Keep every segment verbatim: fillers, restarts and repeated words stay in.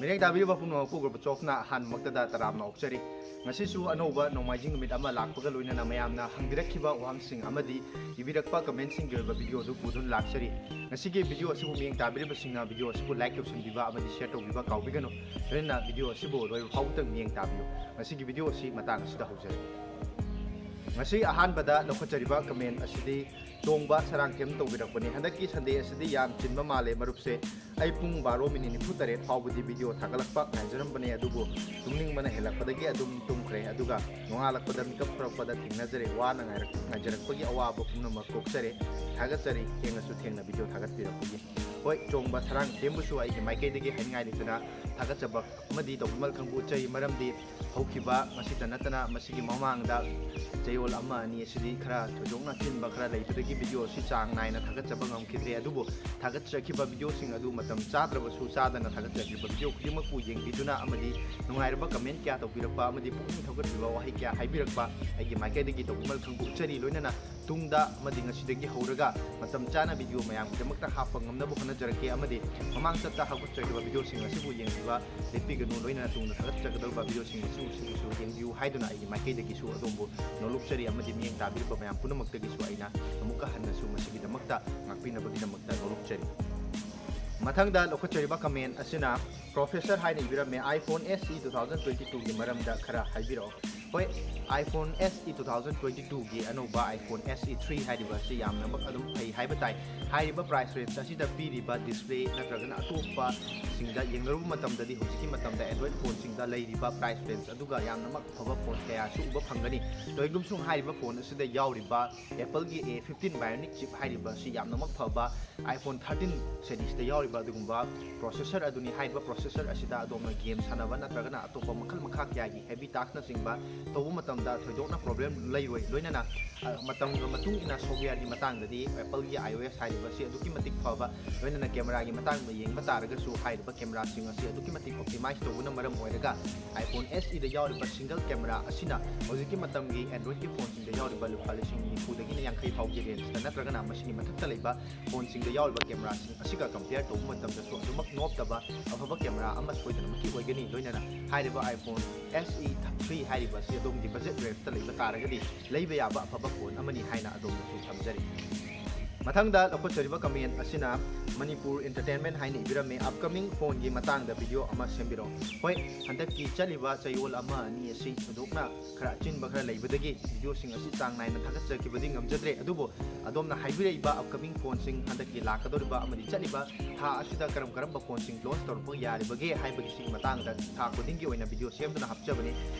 ꯃꯤꯠꯌꯦꯡ ꯇꯥꯕꯤꯔꯤꯕ ꯄꯨꯝꯅꯃꯛꯄꯨ ꯒꯣꯔꯕꯆꯣꯐꯅ ꯑꯍꯥꯟꯕꯃꯛꯇꯗ ꯇꯔꯥꯝꯅ ꯑꯣꯛꯆꯔꯤ꯫ ꯉꯁꯤꯁꯨ ꯑꯅꯧꯕ ꯅꯣꯡꯃꯥꯏꯖꯤꯡ ꯅꯨꯃꯤꯠ ꯑꯃ ꯂꯥꯛꯄꯒ ꯂꯣꯏꯅꯅ ꯃꯌꯥꯝꯅ ꯍꯪꯕꯤꯔꯛꯈꯤꯕ ꯋꯥꯍꯪꯁꯤꯡ ꯑꯃꯗꯤ ꯏꯕꯤꯔꯛꯄ ꯀꯃꯦꯟꯁꯤꯡꯒꯤ ꯑꯣꯏꯕ ꯚꯤꯗꯤꯑꯣ ꯑꯗꯨ ꯄꯨꯗꯨꯅ ꯂꯥꯛꯆꯔꯤ꯫ ꯉꯁꯤꯒꯤ ꯚꯤꯗꯤꯑꯣ ꯑꯁꯤꯕꯨ ꯃꯤꯠꯌꯦꯡ ꯇꯥꯕꯤꯔꯤꯕꯁꯤꯡꯅ ꯚꯤꯗꯤꯑꯣ ꯑꯁꯤꯕꯨ ꯂꯥꯏꯛ ꯇꯧꯁꯤꯟꯕꯤꯕ ꯑꯃꯗꯤ ꯁꯤꯌꯔ ꯇꯧꯕꯤꯕ ꯀꯥꯎꯕꯤꯒꯅꯨ꯫ ꯂꯣꯏꯅꯅ ꯚꯤꯗꯤꯑꯣ ꯑꯁꯤꯕꯨ ꯂꯣꯏꯕ ꯐꯥꯎꯕꯗꯪ ꯃꯤꯠꯌꯦꯡ ꯇꯥꯕꯤꯌꯨ꯫ ꯉꯁꯤꯒꯤ ꯚꯤꯗꯤꯑꯣ ꯑꯁꯤ ꯃꯇꯥꯡ ꯑꯁꯤꯗ ꯍꯧꯖꯔꯒꯦ꯫ ꯉꯁꯤ ꯑꯍꯥꯟꯕꯗ ꯂꯧꯈꯠꯆꯔꯤꯕ ꯀꯃꯦꯟ ꯑꯁꯤꯗꯤ ꯆꯣꯡꯕ ꯁꯔꯥꯡꯊꯦꯝ ꯇꯧꯕꯤꯔꯛꯄꯅꯤ꯫ ꯍꯟꯗꯛꯀꯤ ꯁꯟꯗꯦ ꯑꯁꯤꯗꯤ ꯌꯥꯝ ꯆꯤꯟꯕ ꯃꯥꯜꯂꯦ ꯃꯔꯨꯞꯁꯦ꯫ ꯑꯩ ꯄꯨꯡ ꯕꯥꯔꯣ ꯃꯤꯅꯤꯠ ꯅꯤꯐꯨ ꯇꯔꯦꯠ ꯐꯥꯎꯕꯗꯤ ꯚꯤꯗꯤꯑꯣ ꯊꯥꯒꯠꯂꯛꯄ ꯉꯥꯏꯖꯔꯝꯕꯅꯦ, ꯑꯗꯨꯕꯨ ꯇꯨꯝꯅꯤꯡꯕꯅ ꯍꯦꯜꯂꯛꯄꯗꯒꯤ ꯑꯗꯨꯝ ꯇꯨꯝꯈ꯭ꯔꯦ꯫ ꯑꯗꯨꯒ ꯅꯣꯡꯉꯥꯜꯂꯛꯄꯗ ꯃꯤꯀꯞ ꯊꯣꯔꯛꯄꯗ ꯊꯦꯡꯅꯖꯔꯦ꯫ ꯋꯥꯅ ꯉꯥꯏꯔꯛ-, ꯉꯥꯏꯖꯔꯛꯄꯒꯤ ꯑꯋꯥꯕ ꯄꯨꯝꯅꯃꯛ ꯀꯣꯛꯆꯔꯦ꯫ ꯊꯥꯒꯠꯆꯔꯤ, ꯊꯦꯡꯅꯁꯨ ꯊꯦꯡꯅ ꯚꯤꯗꯤꯑꯣ ꯊꯥꯒꯠꯄꯤꯔꯛꯄꯒꯤ꯫ ꯍꯣꯏ, ꯆꯣꯡꯕ ꯁꯔꯥꯡꯊꯦꯝꯕꯨꯁꯨ ꯑꯩꯒꯤ ꯃꯥꯏꯀꯩꯗꯒꯤ ꯍꯥꯏꯅꯤꯡꯉꯥꯏ ꯂꯩꯇꯅ ꯊꯥꯒꯠꯆꯕ ꯑꯃꯗꯤ ꯇꯧꯕꯤꯃꯜ ꯈꯪꯕ ꯎꯠꯆꯔꯤ꯫ ꯃꯔꯝꯗꯤ ꯍꯧꯈꯤꯕ ꯉꯁꯤꯇ ꯅꯠꯇꯅ ꯃꯁꯤꯒꯤ ꯃꯃꯥꯡꯗ ꯆꯌꯣꯜ ꯑꯃ ꯑꯅꯤ ꯑꯁꯤꯗꯤ ꯈꯔ ꯊꯣꯏꯗꯣꯛꯅ ꯆꯤꯟꯕ ꯈꯔ ꯂꯩꯕꯗꯒꯤ ꯚꯤꯗꯤꯑꯣ ꯑꯁꯤ ꯆꯥꯡ ꯅꯥꯏꯅ ꯊꯥꯒꯠꯆꯕ ꯉꯝꯈꯤꯗ꯭ꯔꯦ꯫ ꯑꯗꯨꯕꯨ ꯊꯥꯒꯠꯆꯈꯤꯕ ꯚꯤꯗꯤꯑꯣꯁꯤꯡ ꯑꯗꯨ ꯃꯇꯝ ꯆꯥꯗ꯭ꯔꯕꯁꯨ ꯆꯥꯗꯅ ꯊꯥꯒꯠꯆꯈꯤꯕ ꯚꯤꯗꯤꯑꯣ ꯈꯨꯗꯤꯡꯃꯛꯄꯨ ꯌꯦꯡꯕꯤꯗꯨꯅ ꯑꯃꯗꯤ ꯅꯨꯡꯉꯥꯏꯔꯕ ꯀꯃꯦꯟ ꯀꯌꯥ ꯇꯧꯕꯤꯔꯛꯄ ꯑꯃꯗꯤ ꯄꯨꯛꯅꯤꯡ ꯊꯧꯒꯠꯄꯤꯕ ꯋꯥꯍꯩ ꯀꯌꯥ ꯍꯥꯏꯕꯤꯔꯛꯄ ꯑꯩꯒꯤ ꯃꯥꯏꯀꯩꯗꯒꯤ ꯇꯧꯕꯤꯃꯜ ꯈꯪꯕ ꯎꯠꯆꯔꯤ꯫ ꯂꯣꯏꯅꯅ ꯇꯨꯡꯗ ꯑꯃꯗꯤ ꯉꯁꯤꯗꯒꯤ ꯍꯧꯔꯒ ꯃꯇꯝ ꯆꯥꯅ ꯚꯤꯗꯤꯑꯣ ꯃꯌꯥꯝꯒꯤꯗꯃꯛꯇ ꯍꯥꯞꯄ ꯉꯝꯅꯕ ꯍꯣꯠꯅꯖꯔꯛꯀꯦ꯫ ꯑꯃꯗꯤ ꯃꯃꯥꯡ ꯆꯠꯇ ꯍꯧꯒꯠꯆꯈꯤꯕ ꯚꯤꯗꯤꯑꯣꯁꯤꯡ ꯑꯁꯤꯕꯨ ꯌꯦꯡꯕꯤꯕ ꯂꯦꯞꯄꯤꯒꯅꯨ꯫ ꯂꯣꯏꯅꯅ ꯇꯨꯡꯗ ꯊꯥꯒꯠꯆꯒꯗꯧꯔꯤꯕ ꯚꯤꯗꯤꯑꯣꯁꯤꯡ ꯑꯁꯤꯕꯨꯁꯨ ꯌꯦꯡꯕꯤꯌꯨ ꯍꯥꯏꯗꯨꯅ ꯑꯩꯒꯤ ꯃꯥꯏꯀꯩꯗꯒꯤꯁꯨ ꯑꯗꯣꯝꯕꯨ ꯅꯣꯂꯨꯛꯆꯔꯤ ꯑꯃꯗꯤ ꯃꯤꯠꯌꯦꯡ ꯇꯥꯕꯤꯔꯤꯕ ꯃꯌꯥꯝ ꯄꯨꯝꯅꯃꯛꯇꯒꯤꯁꯨ ꯑꯩꯅ ꯑꯃꯨꯛꯀ ꯍꯟꯅꯁꯨ ꯃꯁꯤꯒꯤꯗꯃꯛꯇ ꯉꯥꯛꯄꯤꯅꯕꯒꯤꯗꯃꯛꯇ ꯅꯣꯂꯨꯛꯆꯔꯤ꯫ ꯃꯊꯪꯗ ꯂꯧꯈꯠꯆꯔꯤꯕ ꯀꯃꯦꯟ ꯑꯁꯤꯅ ꯄ꯭ꯔꯣꯐꯦꯁꯔ ꯍꯥꯏꯅ ꯏꯕꯤꯔꯝꯃꯦ, iPhone S E two thousand twenty two ꯒꯤ ꯃꯔꯝꯗ ꯈꯔ ꯍꯥꯏꯕꯤꯔꯛꯑꯣ꯫ ꯍꯣꯏ, iPhone S E two thousand twenty two ꯒꯤ ꯑꯅꯧꯕ iPhone S E three ꯍꯥꯏꯔꯤꯕ ꯑꯁꯤ ꯌꯥꯝꯅꯃꯛ ꯑꯗꯨꯝ ꯐꯩ ꯍꯥꯏꯕ ꯇꯥꯏ꯫ ꯍꯥꯏꯔꯤꯕ ꯄ꯭ꯔꯥꯏꯁ ꯔꯦꯟꯖ ꯑꯁꯤꯗ ꯄꯤꯔꯤꯕ ꯗꯤꯁꯄ꯭ꯂꯦ ꯅꯠꯇ꯭ꯔꯒꯅ ꯑꯇꯣꯞꯄꯁꯤꯡꯗ ꯌꯦꯡꯅꯔꯨꯕ ꯃꯇꯝꯗꯗꯤ ꯍꯧꯖꯤꯛꯀꯤ ꯃꯇꯝꯗ Android ꯐꯣꯟꯁꯤꯡꯗ ꯂꯩꯔꯤꯕ ꯄ꯭ꯔꯥꯏꯁ ꯔꯦꯟꯖ ꯑꯗꯨꯒ ꯌꯥꯝꯅꯃꯛ ꯐꯕ ꯐꯣꯟ ꯀꯌꯥꯁꯨ ꯎꯕ ꯐꯪꯒꯅꯤ꯫ ꯀꯔꯤꯒꯨꯝꯁꯨꯡ ꯍꯥꯏꯔꯤꯕ ꯐꯣꯟ ꯑꯁꯤꯗ ꯌꯥꯎꯔꯤꯕ Apple ꯒꯤ A fifteen Bionic chip ꯍꯥꯏꯔꯤꯕ ꯑꯁꯤ ꯌꯥꯝꯅꯃꯛ ꯐꯕ iPhone thirteen series ꯇ ꯌꯥꯎꯔꯤꯕ ꯑꯗꯨꯒꯨꯝꯕ ꯄ꯭ꯔꯣꯁꯦꯁꯔ ꯑꯗꯨꯅꯤ꯫ ꯍꯥꯏꯔꯤꯕ ꯄ꯭ꯔꯣꯁꯦꯁꯔ ꯑꯁꯤꯗ ꯑꯗꯣꯝꯅ ꯒꯦꯝ ꯁꯥꯟꯅꯕ ꯅꯠꯇ꯭ꯔꯒꯅ ꯑꯇꯣꯞꯄ ꯃꯈꯜ ꯃꯈꯥ ꯀꯌꯥꯒꯤ heavy task ꯅꯆꯤꯡꯕ ꯇꯧꯕ ꯃꯇꯝꯗ ꯊꯣꯏꯗꯣꯛꯅ problem ꯂꯩꯔꯣꯏ꯫ ꯂꯣꯏꯅꯅ, ꯑ, ꯃꯇꯝꯒ ꯃꯇꯨꯡ ꯏꯟꯅ softwareꯒꯤ ꯃꯇꯥꯡꯗꯗꯤ Appleꯒꯤ iOS ꯍꯥꯏꯔꯤꯕꯁꯤ ꯑꯗꯨꯛꯀꯤ ꯃꯇꯤꯛ ꯐꯕ, ꯂꯣꯏꯅꯅ cameraꯒꯤ ꯃꯇꯥꯡꯗ ꯌꯦꯡꯕ ꯇꯥꯔꯒꯁꯨ ꯍꯥꯏꯔꯤꯕ cameraꯁꯤꯡ ꯑꯁꯤ ꯑꯗꯨꯛꯀꯤ ꯃꯇꯤꯛ optimize ꯇꯧꯕꯅ ꯃꯔꯝ ꯑꯣꯏꯔꯒ iPhone SEꯗ ꯌꯥꯎꯔꯤꯕ single camera ꯑꯁꯤꯅ ꯍꯧꯖꯤꯛꯀꯤ ꯃꯇꯝꯒꯤ Androidꯀꯤ phoneꯁꯤꯡꯗ ꯌꯥꯎꯔꯤꯕ ꯂꯨꯄꯥ ꯂꯤꯁꯤꯡ ꯅꯤꯐꯨꯗꯒꯤꯅ ꯌꯥꯡꯈꯩ ꯐꯥꯎꯒꯤ rangeꯇ ꯅꯠꯇ꯭ꯔꯒꯅ ꯃꯁꯤꯒꯤ ꯃꯊꯛꯇ ꯂꯩꯕ phoneꯁꯤꯡꯗ ꯌꯥꯎꯔꯤꯕ cameraꯁꯤꯡ ꯑꯁꯤꯒ compare ꯇꯧꯕ ꯃꯇꯝꯗꯁꯨ ꯑꯗꯨꯃꯛ ꯅꯣꯞꯇꯕ ꯑꯐꯕ camera ꯑꯃ ꯁꯣꯏꯗꯅꯃꯛꯀꯤ ꯑꯣꯏꯒꯅꯤ꯫ ꯂꯣꯏꯅꯅ ꯍꯥꯏꯔꯤꯕ iPhone SE three ꯍꯥꯏꯔꯤꯕ ꯑꯁꯤ ꯑꯗꯣꯝꯒꯤ budget rangeꯇ ꯂꯩꯕ ꯇꯥꯔꯒꯗꯤ ꯂꯩꯕ ꯌꯥꯕ ꯑꯐꯕ phone ꯑꯃꯅꯤ ꯍꯥꯏꯅ ꯑꯗꯣꯝꯗꯁꯨ ꯊꯝꯖꯔꯤ꯫ ꯃꯊꯪꯗ ꯂꯧꯈꯠꯆꯔꯤꯕ comment ꯑꯁꯤꯅ ꯃꯅꯤꯄꯨꯔ Entertainment ꯍꯥꯏꯅ ꯏꯕꯤꯔꯝꯃꯤ, "Upcoming phoneꯒꯤ ꯃꯇꯥꯡꯗ video ꯑꯃ ꯁꯦꯝꯕꯤꯔꯛꯑꯣ"꯫ ꯍꯣꯏ, ꯍꯟꯗꯛꯀꯤ ꯆꯠꯂꯤꯕ ꯆꯌꯣꯜ ꯑꯃ ꯑꯅꯤ ꯑꯁꯤ ꯊꯣꯏꯗꯣꯛꯅ ꯈꯔ ꯑꯆꯤꯟꯕ ꯈꯔ ꯂꯩꯕꯗꯒꯤ videoꯁꯤꯡ ꯑꯁꯤ ꯆꯥꯡ ꯅꯥꯏꯅ ꯊꯥꯒꯠꯆꯈꯤꯕꯗꯤ ꯉꯝꯖꯗ꯭ꯔꯦ, ꯑꯗꯨꯕꯨ ꯑꯗꯣꯝꯅ ꯍꯥꯏꯕꯤꯔꯛꯏꯕ upcoming phoneꯁꯤꯡ, ꯍꯟꯗꯛꯀꯤ ꯂꯥꯛꯀꯗꯧꯔꯤꯕ ꯑꯃꯗꯤ ꯆꯠꯂꯤꯕ ꯊꯥ ꯑꯁꯤꯗ ꯀꯔꯝ ꯀꯔꯝꯕ phoneꯁꯤꯡ launch ꯇꯧꯔꯛꯄ ꯌꯥꯔꯤꯕꯒꯦ ꯍꯥꯏꯕꯒꯤ ꯁꯤꯒꯤ ꯃꯇꯥꯡꯗ ꯊꯥ ꯈꯨꯗꯤꯡꯒꯤ ꯑꯣꯏꯅ video ꯁꯦꯝꯗꯨꯅ ꯍꯥꯞꯆꯕꯅꯤ꯫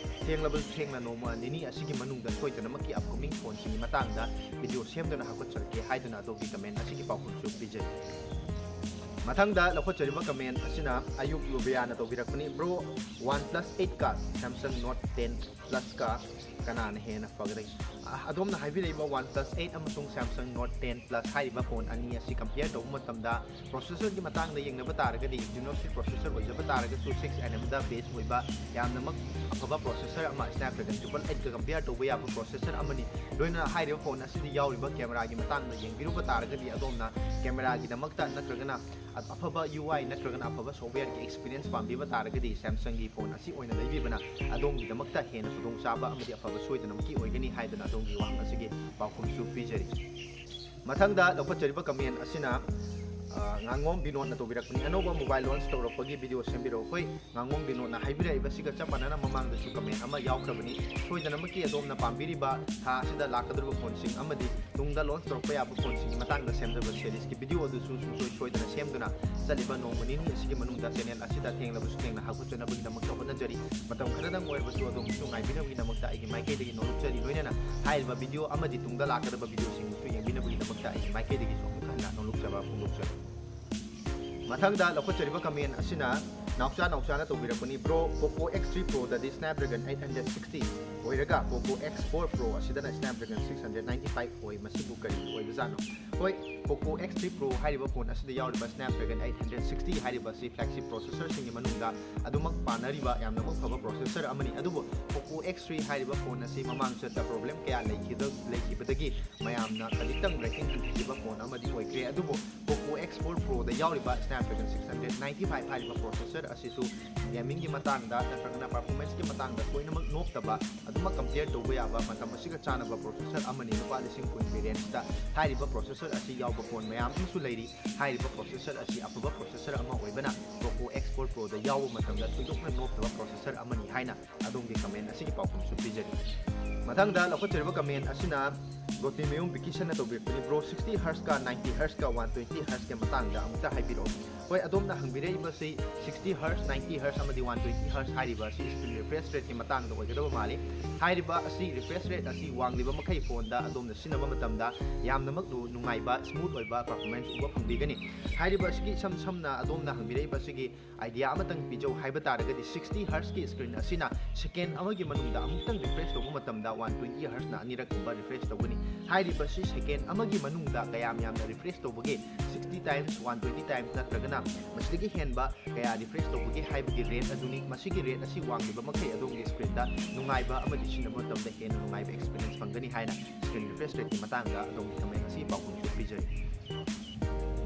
ꯊꯦꯡꯂꯕꯁꯨ ꯊꯦꯡꯅ ꯅꯣꯡꯃ ꯅꯤꯅꯤ ꯑꯁꯤꯒꯤ ꯃꯅꯨꯡꯗ ꯁꯣꯏꯗꯅꯃꯛꯀꯤ upcoming phoneꯁꯤꯡꯒꯤ ꯃꯇꯥꯡꯗ video ꯁꯦꯝꯗꯨꯅ ꯍꯥꯞꯀꯠꯆꯔꯛꯀꯦ ꯍꯥꯏꯗꯨꯅ ꯑꯗꯣꯝꯒꯤ comment ꯑꯁꯤꯒꯤ ꯄꯥꯎꯈꯨꯝꯁꯨ ꯄꯤꯖꯔꯤ꯫ ꯃꯊꯪꯗ ꯂꯧꯈꯠꯆꯔꯤꯕ comment ꯑꯁꯤꯅ ꯑꯌꯨꯛ ꯂꯨꯕꯤꯌꯥꯅ ꯇꯧꯕꯤꯔꯛꯄꯅꯤ, "Bro, OnePlus eight ꯀ Samsung Note ten Plus ꯀ ꯀꯅꯥꯅ ꯍꯦꯟꯅ ꯐꯒꯗꯒꯦ?" ꯑ, ꯑꯗꯣꯝꯅ ꯍꯥꯏꯕꯤꯔꯛꯏꯕ OnePlus eight ꯑꯃꯁꯨꯡ Samsung Note ten Plus ꯍꯥꯏꯔꯤꯕ phone ꯑꯅꯤ ꯑꯁꯤ compare ꯇꯧꯕ ꯃꯇꯝꯗ processorꯒꯤ ꯃꯇꯥꯡꯗ ꯌꯦꯡꯅꯕ ꯇꯥꯔꯒꯗꯤ Exynos processor ꯑꯣꯏꯖꯕ ꯇꯥꯔꯒꯁꯨ six nanometer base ꯑꯣꯏꯕ ꯌꯥꯝꯅꯃꯛ ꯑꯐꯕ processor ꯑꯃ Snapdragon triple eight ꯀ compare ꯇꯧꯕ ꯌꯥꯕ processor ꯑꯃꯅꯤ꯫ ꯂꯣꯏꯅꯅ ꯍꯥꯏꯔꯤꯕ phone ꯑꯁꯤꯗ ꯌꯥꯎꯔꯤꯕ cameraꯒꯤ ꯃꯇꯥꯡꯗ ꯌꯦꯡꯕꯤꯔꯨꯕ ꯇꯥꯔꯒꯗꯤ ꯑꯗꯣꯝꯅ cameraꯒꯤꯗꯃꯛꯇ ꯅꯠꯇ꯭ꯔꯒꯅ ꯑ-, ꯑꯐꯕ UI ꯅꯠꯇ꯭ꯔꯒꯅ ꯑꯐꯕ softwareꯒꯤ experience ꯄꯥꯝꯕꯤꯕ ꯇꯥꯔꯒꯗꯤ Samsungꯒꯤ phone ꯑꯁꯤ ꯑꯣꯏꯅ ꯂꯩꯕꯤꯕꯅ ꯑꯗꯣꯝꯒꯤꯗꯃꯛꯇ ꯍꯦꯟꯅ ꯈꯨꯗꯣꯡꯆꯥꯕ ꯑꯃꯗꯤ ꯑꯐꯕ ꯁꯣꯏꯗꯅꯃꯛꯀꯤ ꯑꯣꯏꯒꯅꯤ ꯍꯥꯏꯗꯨꯅ ꯑꯗꯣꯝꯒꯤ ꯋꯥꯍꯪ ꯑꯁꯤꯒꯤ ꯄꯥꯎꯈꯨꯝꯁꯨ ꯄꯤꯖꯔꯤ꯫ ꯃꯊꯪꯗ ꯂꯧꯈꯠꯆꯔꯤꯕ comment ꯑꯁꯤꯅ, ꯑ, ꯉꯥꯉꯣꯝ ꯕꯤꯅꯣꯗꯅ ꯇꯧꯕꯤꯔꯛꯄꯅꯤ, "ꯑꯅꯧꯕ mobile launch ꯇꯧꯔꯛꯄꯒꯤ video ꯁꯦꯝꯕꯤꯔꯛꯎ"꯫ ꯍꯣꯏ, ꯉꯥꯉꯣꯝ ꯕꯤꯅꯣꯗꯅ ꯍꯥꯏꯕꯤꯔꯛꯏꯕꯁꯤꯒ ꯆꯞ ꯃꯥꯟꯅꯅ ꯃꯃꯥꯡꯗꯁꯨ comment ꯑꯃ ꯌꯥꯎꯈ꯭ꯔꯕꯅꯤ꯫ ꯁꯣꯏꯗꯅꯃꯛꯀꯤ ꯑꯗꯣꯝꯅ ꯄꯥꯝꯕꯤꯔꯤꯕ ꯊꯥ ꯑꯁꯤꯗ ꯂꯥꯛꯀꯗꯧꯔꯤꯕ phoneꯁꯤꯡ ꯑꯃꯗꯤ ꯇꯨꯡꯗ launch ꯇꯧꯔꯛꯄ ꯌꯥꯕ phoneꯁꯤꯡꯒꯤ ꯃꯇꯥꯡꯗ ꯁꯦꯝꯖꯕ seriesꯀꯤ video ꯑꯗꯨꯁꯨ ꯁꯨꯡꯁꯣꯏ ꯁꯣꯏꯗꯅ ꯁꯦꯝꯗꯨꯅ ꯆꯠꯂꯤꯕ ꯅꯣꯡꯃ ꯅꯤꯅꯤ ꯑꯁꯤꯒꯤ ꯃꯅꯨꯡꯗ channel ꯑꯁꯤꯗ ꯊꯦꯡꯂꯕꯁꯨ ꯊꯦꯡꯅ ꯍꯥꯞꯀꯠꯆꯅꯕꯒꯤꯗꯃꯛꯇ ꯍꯣꯠꯅꯖꯔꯤ꯫ ꯃꯇꯝ ꯈꯔꯗꯪ ꯑꯣꯏꯔꯕꯁꯨ ꯑꯗꯣꯝꯕꯨꯁꯨ ꯉꯥꯏꯕꯤꯅꯕꯒꯤꯗꯃꯛꯇ ꯑꯩꯒꯤ ꯃꯥꯏꯀꯩꯗꯒꯤ ꯅꯣꯂꯨꯛꯆꯔꯤ꯫ ꯂꯣꯏꯅꯅ ꯍꯥꯏꯔꯤꯕ video ꯑꯃꯗꯤ ꯇꯨꯡꯗ ꯂꯥꯛꯀꯗꯕ videoꯁꯤꯡꯕꯨꯁꯨ ꯌꯦꯡꯕꯤꯅꯕꯒꯤꯗꯃꯛꯇ ꯑꯩꯒꯤ ꯃꯥꯏꯀꯩꯗꯒꯤꯁꯨ ꯑꯃꯨꯛ ꯍꯟꯅ ꯅꯣꯂꯨꯛꯆꯕ ꯐꯣꯡꯗꯣꯛꯆꯔꯤ꯫ ꯃꯊꯪꯗ ꯂꯧꯈꯠꯆꯔꯤꯕ comment ꯑꯁꯤꯅ ꯅꯥꯎꯆꯥ ꯅꯥꯎꯆꯥꯅ ꯇꯧꯕꯤꯔꯛꯄꯅꯤ, "Bro, Poco X three Pro ꯗꯗꯤ Snapdragon eight hundred sixty ꯑꯣꯏꯔꯒ Poco X four Pro ꯑꯁꯤꯗꯅ Snapdragon six hundred ninety five ꯑꯣꯏ, ꯃꯁꯤꯕꯨ ꯀꯔꯤ ꯑꯣꯏꯕꯖꯥꯠꯅꯣ?" ꯍꯣꯏ, Poco X three Pro ꯍꯥꯏꯔꯤꯕ ꯐꯣꯟ ꯑꯁꯤꯗ ꯌꯥꯎꯔꯤꯕ Snapdragon eight hundred sixty ꯍꯥꯏꯔꯤꯕ ꯑꯁꯤ flagship processorꯁꯤꯡꯒꯤ ꯃꯅꯨꯡꯗ ꯑꯗꯨꯃꯛ ꯄꯥꯅꯔꯤꯕ ꯌꯥꯝꯅꯃꯛ ꯐꯕ processor ꯑꯃꯅꯤ꯫ ꯑꯗꯨꯕꯨ Poco X three ꯍꯥꯏꯔꯤꯕ ꯐꯣꯟ ꯑꯁꯤ ꯃꯃꯥꯡ ꯆꯠꯇ problem ꯀꯌꯥ ꯂꯩꯈꯤꯗ-, ꯂꯩꯈꯤꯕꯗꯒꯤ ꯃꯌꯥꯝꯅ ꯈꯖꯤꯛꯇꯪ rating ꯍꯟꯊꯈꯤꯕ ꯐꯣꯟ ꯑꯃꯗꯤ ꯑꯣꯏꯈ꯭ꯔꯦ꯫ ꯑꯗꯨꯕꯨ Poco X four Pro ꯗ ꯌꯥꯎꯔꯤꯕ Snapdragon six hundred ninety five ꯍꯥꯏꯔꯤꯕ processor ꯑꯁꯤꯁꯨ gamingꯒꯤ ꯃꯇꯥꯡꯗ ꯅꯠꯇ꯭ꯔꯒꯅ performanceꯀꯤ ꯃꯇꯥꯡꯗ ꯂꯣꯏꯅꯃꯛ ꯅꯣꯞꯇꯕ, ꯑꯗꯨꯃꯛ compare ꯇꯧꯕ ꯌꯥꯕ, ꯃꯇꯝ ꯑꯁꯤꯒ ꯆꯥꯟꯅꯕ processor ꯑꯃꯅꯤ꯫ ꯂꯨꯄꯥ ꯂꯤꯁꯤꯡ ꯀꯨꯟꯒꯤ rangeꯇ ꯍꯥꯏꯔꯤꯕ processor ꯑꯁꯤ ꯌꯥꯎꯕ ꯐꯣꯟ ꯃꯌꯥꯝ ꯑꯃꯁꯨ ꯂꯩꯔꯤ꯫ ꯍꯥꯏꯔꯤꯕ processor ꯑꯁꯤ ꯑꯐꯕ processor ꯑꯃ ꯑꯣꯏꯕꯅ Poco X four Pro ꯗ ꯌꯥꯎꯕ ꯃꯇꯝꯗ ꯊꯣꯏꯗꯣꯛꯅ ꯅꯣꯞꯇꯕ processor ꯑꯃꯅꯤ ꯍꯥꯏꯅ ꯑꯗꯣꯝꯒꯤ comment ꯑꯁꯤꯒꯤ ꯄꯥꯎꯈꯨꯝꯁꯨ ꯄꯤꯖꯔꯤ꯫ ꯃꯊꯪꯗ ꯂꯧꯈꯠꯆꯔꯤꯕ comment ꯑꯁꯤꯅ ꯒꯣꯇꯤꯃꯌꯨꯝ ꯕꯤꯀꯤꯁꯟꯅ ꯇꯧꯕꯤꯔꯛꯄꯅꯤ, "Bro, sixty hertz ꯀ ninety hertz ꯀ one twenty hertz ꯀ ꯃꯇꯥꯡꯗ ꯑꯃꯨꯛꯇ ꯍꯥꯏꯕꯤꯔꯛꯑꯣ?" ꯍꯣꯏ, ꯑꯗꯣꯝꯅ ꯍꯪꯕꯤꯔꯛꯏꯕꯁꯤ sixty hertz, ninety hertz ꯑꯃꯗꯤ one twenty hertz ꯍꯥꯏꯔꯤꯕ ꯑꯁꯤ screen refresh rateꯀꯤ ꯃꯇꯥꯡꯗ ꯑꯣꯏꯒꯗꯕ ꯃꯥꯜꯂꯤ꯫ ꯍꯥꯏꯔꯤꯕ ꯑꯁꯤ refresh rate ꯑꯁꯤ ꯋꯥꯡꯂꯤꯕ ꯃꯈꯩ ꯐꯣꯟꯗ ꯑꯗꯣꯝꯅ ꯁꯤꯖꯤꯟꯅꯕ ꯃꯇꯝꯗ ꯌꯥꯝꯅꯃꯛ ꯅꯨ-, ꯅꯨꯡꯉꯥꯏꯕ, smooth ꯑꯣꯏꯕ performance ꯎꯕ ꯐꯪꯕꯤꯒꯅꯤ꯫ ꯍꯥꯏꯔꯤꯕ ꯑꯁꯤꯒꯤ ꯏꯁꯝ ꯁꯝꯅ ꯑꯗꯣꯝꯅ ꯍꯪꯕꯤꯔꯛꯏꯕ ꯑꯁꯤꯒꯤ idea ꯑꯃꯇꯪ ꯄꯤꯖꯧ ꯍꯥꯏꯕ ꯇꯥꯔꯒꯗꯤ, sixty hertz ꯀꯤ screen ꯑꯁꯤꯅ second ꯑꯃꯒꯤ ꯃꯅꯨꯡꯗ ꯑꯃꯨꯛꯇꯪ refresh ꯇꯧꯕ ꯃꯇꯝꯗ one twenty hertz ꯅ ꯑꯅꯤꯔꯛ ꯀꯨꯝꯕ refresh ꯇꯧꯒꯅꯤ꯫ ꯍꯥꯏꯔꯤꯕꯁꯤ second ꯑꯃꯒꯤ ꯃꯅꯨꯡꯗ ꯀꯌꯥꯝ ꯌꯥꯝꯅ refresh ꯇꯧꯕꯒꯦ, sixty times, one twenty times ꯅꯠꯇ꯭ꯔꯒꯅ ꯃꯁꯤꯗꯒꯤ ꯍꯦꯟꯕ ꯀꯌꯥ refresh ꯇꯧꯕꯒꯦ ꯍꯥꯏꯕꯒꯤ rate ꯑꯗꯨꯅꯤ꯫ ꯃꯁꯤꯒꯤ rate ꯑꯁꯤ ꯋꯥꯡꯂꯤꯕ ꯃꯈꯩ ꯑꯗꯣꯝꯒꯤ screen ꯗ ꯅꯨꯡꯉꯥꯏꯕ ꯑꯃꯗꯤ ꯁꯤꯖꯤꯟꯅꯕ ꯃꯇꯝꯗ ꯍꯦꯟꯅ ꯅꯨꯡꯉꯥꯏꯕ experience ꯐꯪꯒꯅꯤ ꯍꯥꯏꯅ screen refresh rate ꯀꯤ ꯃꯇꯥꯡꯗ ꯑꯗꯣꯝꯒꯤ comment ꯑꯁꯤ ꯄꯥꯎꯈꯨꯝꯁꯨ ꯄꯤꯖꯔꯤ꯫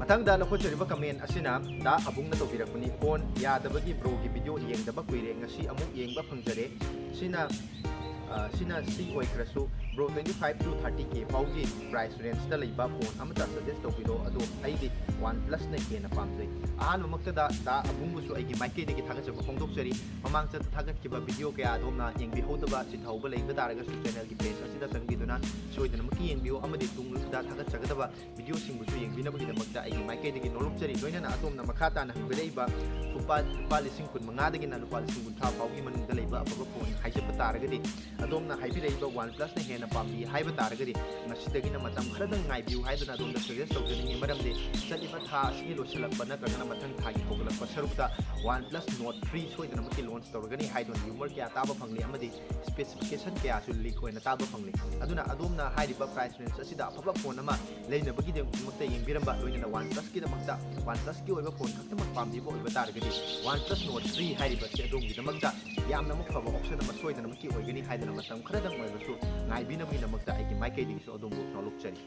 ꯃꯊꯪꯗ ꯂꯧꯈꯠꯆꯔꯤꯕ comment ꯑꯁꯤꯅ ꯗꯥ ꯑꯕꯨꯡꯅ ꯇꯧꯕꯤꯔꯛꯄꯅꯤ, "Phone ꯌꯥꯗꯕꯒꯤ bro ꯒꯤ video ꯌꯦꯡꯗꯕ ꯀꯨꯏꯔꯦ, ꯉꯁꯤ ꯑꯃꯨꯛ ꯌꯦꯡꯕ ꯐꯪꯖꯔꯦ꯫ ꯁꯤꯅ, ꯑ, ꯁꯤꯅ ꯁꯤ ꯑꯣꯏꯈ꯭ꯔꯁꯨ, bro, twenty five to thirty K ꯐꯥꯎꯒꯤ price range ꯇ ꯂꯩꯕ phone ꯑꯃꯇ suggest ꯇꯧꯕꯤꯔꯣ, ꯑꯗꯣ ꯑꯩꯗꯤ OnePlus ꯅ ꯍꯦꯟꯅ ꯄꯥꯝꯖꯩ꯫" ꯑꯍꯥꯟꯕꯃꯛꯇꯗ ꯗꯥ ꯑꯕꯨꯡꯕꯨꯁꯨ ꯑꯩꯒꯤ ꯃꯥꯏꯀꯩꯗꯒꯤ ꯊꯥꯒꯠꯆꯕ ꯐꯣꯡꯗꯣꯛꯆꯔꯤ꯫ ꯃꯃꯥꯡ ꯆꯠꯇ ꯊꯥꯒꯠꯈꯤꯕ video ꯀꯌꯥ ꯑꯗꯣꯝꯅ ꯌꯦꯡꯕꯤꯍꯧꯗꯕ, ꯆꯤꯊꯍꯧꯕ ꯂꯩꯕ ꯇꯥꯔꯒꯁꯨ channel ꯒꯤ page ꯑꯁꯤꯗ ꯆꯪꯕꯤꯗꯨꯅ ꯁꯣꯏꯗꯅꯃꯛꯀꯤ ꯌꯦꯡꯕꯤꯌꯨ ꯑꯃꯗꯤ ꯇꯨꯡꯗ ꯊꯥꯒꯠꯆꯒꯗꯕ video ꯁꯤꯡꯕꯨꯁꯨ ꯌꯦꯡꯕꯤꯅꯕꯒꯤꯗꯃꯛꯇ ꯑꯩꯒꯤ ꯃꯥꯏꯀꯩꯗꯒꯤ ꯅꯣꯂꯨꯛꯆꯔꯤ꯫ ꯂꯣꯏꯅꯅ ꯑꯗꯣꯝꯅ ꯃꯈꯥ ꯇꯥꯅ ꯍꯪꯕꯤꯔꯛꯏꯕ ꯂꯨꯄꯥ ꯂꯨꯄꯥ ꯂꯤꯁꯤꯡ ꯀꯨꯟ ꯃꯉꯥꯗꯒꯤꯅ ꯂꯨꯄꯥ ꯂꯤꯁꯤꯡ ꯀꯨꯟꯊ꯭ꯔꯥ ꯐꯥꯎꯒꯤ ꯃꯅꯨꯡꯗ ꯂꯩꯕ ꯑꯐꯕ ꯐꯣꯟ ꯍꯥꯏꯖꯕ ꯇꯥꯔꯒꯗꯤ, ꯑꯗꯣꯝꯅ ꯍꯥꯏꯕꯤꯔꯛꯏꯕ OnePlusꯅ ꯍꯦꯟꯅ ꯄꯥꯝꯕꯤ ꯍꯥꯏꯕ ꯇꯥꯔꯒꯗꯤ, ꯉꯁꯤꯗꯒꯤꯅ ꯃꯇꯝ ꯈꯔꯗꯪ ꯉꯥꯏꯕꯤꯌꯨ ꯍꯥꯏꯗꯨꯅ ꯑꯗꯣꯝꯗ suggest ꯇꯧꯖꯅꯤꯡꯉꯤ꯫ ꯃꯔꯝꯗꯤ ꯆꯠꯂꯤꯕ ꯊꯥ ꯑꯁꯤꯒꯤ ꯂꯣꯏꯁꯤꯜꯂꯛꯄ ꯅꯠꯇ꯭ꯔꯒꯅ ꯃꯊꯪ ꯊꯥꯒꯤ ꯍꯧꯒꯠꯂꯛꯄ ꯁꯔꯨꯛꯇ OnePlus Nord three ꯁꯣꯏꯗꯅꯃꯛꯀꯤ launch ꯇꯧꯔꯒꯅꯤ ꯍꯥꯏꯗꯨꯅ rumor ꯀꯌꯥ ꯇꯥꯕ ꯐꯪꯂꯤ, ꯑꯃꯗꯤ specification ꯀꯌꯥꯁꯨ leak ꯑꯣꯏꯅ ꯇꯥꯕ ꯐꯪꯂꯤ꯫ ꯑꯗꯨꯅ ꯑꯗꯣꯝꯅ ꯍꯥꯏꯔꯤꯕ price range ꯑꯁꯤꯗ ꯑꯐꯕ ꯐꯣꯟ ꯑꯃ ꯂꯩꯅꯕꯒꯤꯗꯃꯛꯇ ꯌꯦꯡꯕꯤꯔꯝꯕ, ꯂꯣꯏꯅꯅ OnePlusꯀꯤꯗꯃꯛꯇ, OnePlusꯀꯤ ꯑꯣꯏꯕ ꯐꯣꯟ ꯈꯛꯇꯃꯛ ꯄꯥꯝꯕꯤꯕ ꯑꯣꯏꯕ ꯇꯥꯔꯒꯗꯤ, OnePlus Nord three ꯍꯥꯏꯔꯤꯕ ꯑꯁꯤ ꯑꯗꯣꯝꯒꯤꯗꯃꯛꯇ ꯌꯥꯝꯅꯃꯛ ꯐꯕ option ꯑꯃ ꯁꯣꯏꯗꯅꯃꯛꯀꯤ ꯑꯣꯏꯒꯅꯤ ꯍꯥꯏꯗꯅ ꯃꯇꯝ ꯈꯔꯗꯪ ꯑꯣꯏꯔꯕꯁꯨ ꯉꯥꯏꯕꯤꯅꯕꯒꯤꯗꯃꯛꯇ ꯑꯩꯒꯤ ꯃꯥꯏꯀꯩꯗꯒꯤꯁꯨ ꯑꯗꯣꯝꯕꯨ ꯅꯣꯂꯨꯛꯆꯔꯤ꯫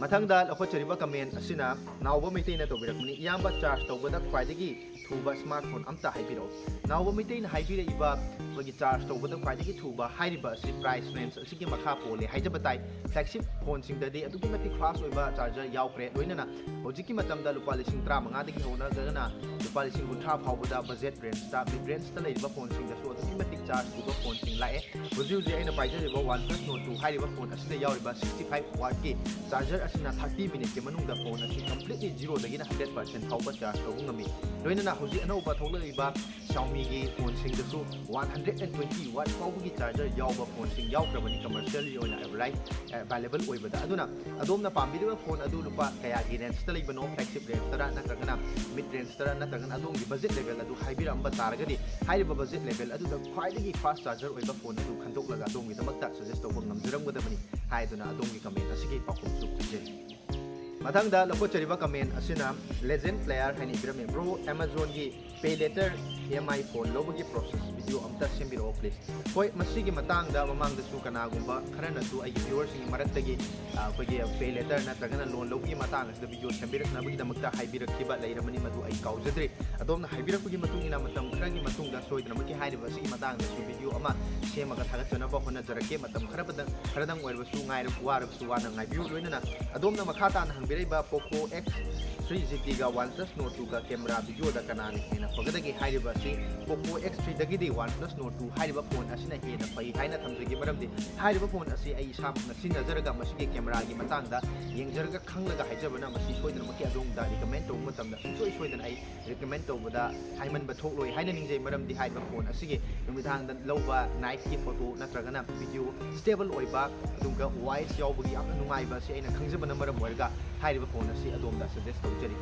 ꯃꯊꯪꯗ ꯂꯧꯈꯠꯆꯔꯤꯕ comment ꯑꯁꯤꯅ ꯅꯥꯎꯕ ꯃꯩꯇꯩꯅ ꯇꯧꯕꯤꯔꯛꯄꯅꯤ꯫ "ꯏꯌꯥꯝꯕ, charge ꯇꯧꯕꯗ ꯈ꯭ꯋꯥꯏꯗꯒꯤ ꯊꯨꯕ smartphone ꯑꯝꯇ ꯍꯥꯏꯕꯤꯔꯛꯎ꯫" ꯅꯥꯎꯕ ꯃꯩꯇꯩꯅ ꯍꯥꯏꯕꯤꯔꯛꯏꯕ ꯑꯩꯈꯣꯏꯒꯤ charge ꯇꯧꯕꯗ ꯈ꯭ꯋꯥꯏꯗꯒꯤ ꯊꯨꯕ ꯍꯥꯏꯔꯤꯕ ꯑꯁꯤ price range ꯑꯁꯤꯒꯤ ꯃꯈꯥ ꯄꯣꯜꯂꯦ ꯍꯥꯏꯖꯕ ꯇꯥꯏ꯫ Flagship ꯐꯣꯟꯁꯤꯡꯗꯗꯤ ꯑꯗꯨꯛꯀꯤ ꯃꯇꯤꯛ fast ꯑꯣꯏꯕ charger ꯌꯥꯎꯈ꯭ꯔꯦ, ꯂꯣꯏꯅꯅ ꯍꯧꯖꯤꯛꯀꯤ ꯃꯇꯝꯗ ꯂꯨꯄꯥ ꯂꯤꯁꯤꯡ ꯇꯔꯥꯃꯉꯥꯗꯒꯤ ꯍꯧꯅꯗꯅ ꯂꯨꯄꯥ ꯂꯤꯁꯤꯡ ꯀꯨꯟꯊ꯭ꯔꯥ ꯐꯥꯎꯕꯗ budget rangeꯇ, mid rangeꯇ ꯂꯩꯔꯤꯕ ꯐꯣꯟꯁꯤꯡꯗꯁꯨ ꯑꯗꯨꯛꯀꯤ ꯃꯇꯤꯛ charge ꯊꯨꯕ ꯐꯣꯟꯁꯤꯡ ꯂꯥꯛꯑꯦ꯫ ꯍꯧꯖꯤꯛ ꯍꯧꯖꯤꯛ ꯑꯩꯅ ꯄꯥꯏꯖꯔꯤꯕ OnePlus Nord two ꯍꯥꯏꯔꯤꯕ ꯐꯣꯟ ꯑꯁꯤꯗ ꯌꯥꯎꯔꯤꯕ sixty five wattꯀꯤ charger ꯑꯁꯤꯅ thirty minuteꯀꯤ ꯃꯅꯨꯡꯗ ꯐꯣꯟ ꯑꯁꯤ completely zeroꯗꯒꯤꯅ hundred percent ꯐꯥꯎꯕ charge ꯇꯧꯕ ꯉꯝꯃꯤ꯫ ꯂꯣꯏꯅꯅ ꯍꯧꯖꯤꯛ ꯑꯅꯧꯕ ꯊꯣꯛꯂꯛꯂꯤꯕ Xiaomiꯒꯤ ꯐꯣꯟꯁꯤꯡꯗꯁꯨ one hundred and twenty watt ꯐꯥꯎꯕꯒꯤ charger ꯌꯥꯎꯕ ꯐꯣꯟꯁꯤꯡ ꯌꯥꯎꯈ꯭ꯔꯕꯅꯤ commercially ꯑꯣꯏꯅ available ꯑꯣꯏꯕꯗ꯫ ꯑꯗꯨꯅ ꯑꯗꯣꯝꯅ ꯄꯥꯝꯕꯤꯔꯤꯕ ꯐꯣꯟ ꯑꯗꯨ ꯂꯨꯄꯥ ꯀꯌꯥꯒꯤ rangeꯇ ꯂꯩꯕꯅꯣ? Flagship rangeꯇꯔꯥ, ꯅꯠꯇ꯭ꯔꯒꯅ mid rangeꯇꯔꯥ, ꯅꯠꯇ꯭ꯔꯒꯅ ꯑꯗꯣꯝꯒꯤ budget level ꯑꯗꯨ ꯍꯥꯏꯕꯤꯔꯝꯕ ꯇꯥꯔꯒꯗꯤ, ꯍꯥꯏꯔꯤꯕ budget level ꯑꯗꯨꯗ ꯈ꯭ꯋꯥꯏꯗꯒꯤ fast charger ꯑꯣꯏꯕ ꯐꯣꯟ ꯑꯗꯨ ꯈꯟꯗꯣꯛꯂꯒ ꯑꯗꯣꯝꯒꯤꯗꯃꯛꯇ suggest ꯇꯧꯕ ꯉꯝꯖꯔꯝꯒꯗꯕꯅꯤ ꯍꯥꯏꯗꯨꯅ ꯑꯗꯣꯝꯒꯤ comment ꯑꯁꯤꯒꯤ ꯄꯥꯎꯈꯨꯝꯁꯨ ꯄꯤꯖꯔꯤ꯫ ꯃꯊꯪꯗ ꯂꯧꯈꯠꯆꯔꯤꯕ comment ꯑꯁꯤꯅ Legend Player ꯍꯥꯏꯅ ꯏꯕꯤꯔꯝꯃꯤ꯫ "Bro, Amazonꯒꯤ pay later EMI phone ꯂꯧꯕꯒꯤ process video ꯑꯝꯇ ꯁꯦꯝꯕꯤꯔꯛꯑꯣ please꯫" ꯍꯣꯏ, ꯃꯁꯤꯒꯤ ꯃꯇꯥꯡꯗ ꯃꯃꯥꯡꯗꯁꯨ ꯀꯅꯥꯒꯨꯝꯕ ꯈꯔꯅꯁꯨ ꯑꯩꯒꯤ viewerꯁꯤꯡꯒꯤ ꯃꯔꯛꯇꯒꯤ, ꯑ, ꯑꯩꯈꯣꯏꯒꯤ pay later ꯅꯠꯇ꯭ꯔꯒꯅ loan ꯂꯧꯕꯒꯤ ꯃꯇꯥꯡ ꯑꯁꯤꯗ video ꯁꯦꯝꯕꯤꯔꯛꯅꯕꯒꯤꯗꯃꯛꯇ ꯍꯥꯏꯕꯤꯔꯛꯈꯤꯕ ꯂꯩꯔꯕꯅꯤ, ꯃꯗꯨ ꯑꯩ ꯀꯥꯎꯖꯗ꯭ꯔꯦ꯫ ꯑꯗꯣꯝꯅ ꯍꯥꯏꯕꯤꯔꯛꯄꯒꯤ ꯃꯇꯨꯡ ꯏꯟꯅ ꯃꯇꯝ ꯈꯔꯒꯤ ꯃꯇꯨꯡꯗ ꯁꯣꯏꯗꯅꯃꯛꯀꯤ ꯍꯥꯏꯔꯤꯕ ꯑꯁꯤꯒꯤ ꯃꯇꯥꯡꯗꯁꯨ video ꯑꯃ ꯁꯦꯝꯃꯒ ꯊꯥꯒꯠꯆꯅꯕ ꯍꯣꯠꯅꯖꯔꯛꯀꯦ꯫ ꯃꯇꯝ ꯈꯔꯕꯗ-, ꯈꯔꯗꯪ ꯑꯣꯏꯔꯕꯁꯨ ꯉꯥꯏꯔ-, ꯋꯥꯔꯕꯁꯨ ꯋꯥꯅ ꯉꯥꯏꯕꯤꯌꯨ꯫ ꯂꯣꯏꯅꯅ ꯑꯗꯣꯝꯅ ꯃꯈꯥ ꯇꯥꯅ ꯍꯪꯕꯤꯔꯛꯏꯕ Poco X ꯊ꯭ꯔꯤ ꯖꯤ ꯇꯤꯒ OnePlus Nord ꯇꯨꯒ camera videoꯗ ꯀꯅꯥꯅ ꯍꯦꯟꯅ ꯐꯒꯗꯒꯦ ꯍꯥꯏꯔꯤꯕ ꯑꯁꯤ Poco X three ꯗꯒꯤꯗꯤ OnePlus Nord ꯇꯨ ꯍꯥꯏꯔꯤꯕ phone ꯑꯁꯤꯅ ꯍꯦꯟꯅ ꯐꯩ ꯍꯥꯏꯅ ꯊꯝꯖꯒꯦ꯫ ꯃꯔꯝꯗꯤ ꯍꯥꯏꯔꯤꯕ phone ꯑꯁꯤ ꯑꯩ ꯏꯁꯥꯃꯛꯅ ꯁꯤꯖꯤꯟꯅꯖꯔꯒ ꯃꯁꯤꯒꯤ cameraꯒꯤ ꯃꯇꯥꯡꯗ ꯌꯦꯡꯖꯔꯒ ꯈꯪꯂꯒ ꯍꯥꯏꯖꯕꯅ ꯃꯁꯤ ꯁꯣꯏꯗꯅꯃꯛꯀꯤ ꯑꯗꯣꯝꯗ recommend ꯇꯧꯕ ꯃꯇꯝꯗ ꯁꯨꯡꯁꯣꯏ ꯁꯣꯏꯗꯅ ꯑꯩ recommend ꯇꯧꯕꯗ ꯍꯥꯏꯃꯟꯕ ꯊꯣꯛꯂꯣꯏ ꯍꯥꯏꯅ ꯅꯤꯡꯖꯩ꯫ ꯃꯔꯝꯗꯤ ꯍꯥꯏꯔꯤꯕ phone ꯑꯁꯤꯒꯤ ꯅꯨꯃꯤꯗꯥꯡꯗ ꯂꯧꯕ nightꯀꯤ photo ꯅꯠꯇ꯭ꯔꯒꯅ video stable ꯑꯣꯏꯕ, ꯑꯗꯨꯒ voice ꯌꯥꯎꯕꯒꯤ ꯌꯥꯝꯅ ꯅꯨꯡꯉꯥꯏꯕ ꯑꯁꯤ ꯑꯩꯅ ꯈꯪꯖꯕꯅ ꯃꯔꯝ ꯑꯣꯏꯔꯒ ꯍꯥꯏꯔꯤꯕ phone ꯑꯁꯤ ꯑꯗꯣꯝꯗ suggest ꯇꯧꯖꯔꯤ꯫